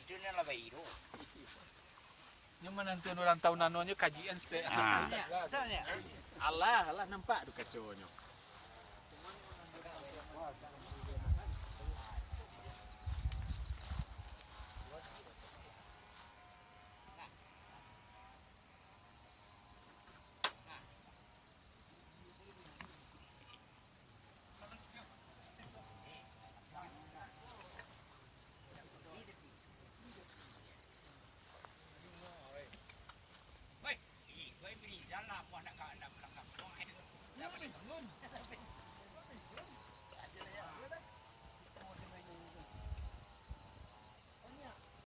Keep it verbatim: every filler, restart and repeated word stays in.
Itu nan lah bayi tu. Nyo manantuan urang tahu nanonyo kajian stek. Ah. Alah, alah nampak tu kaconyo.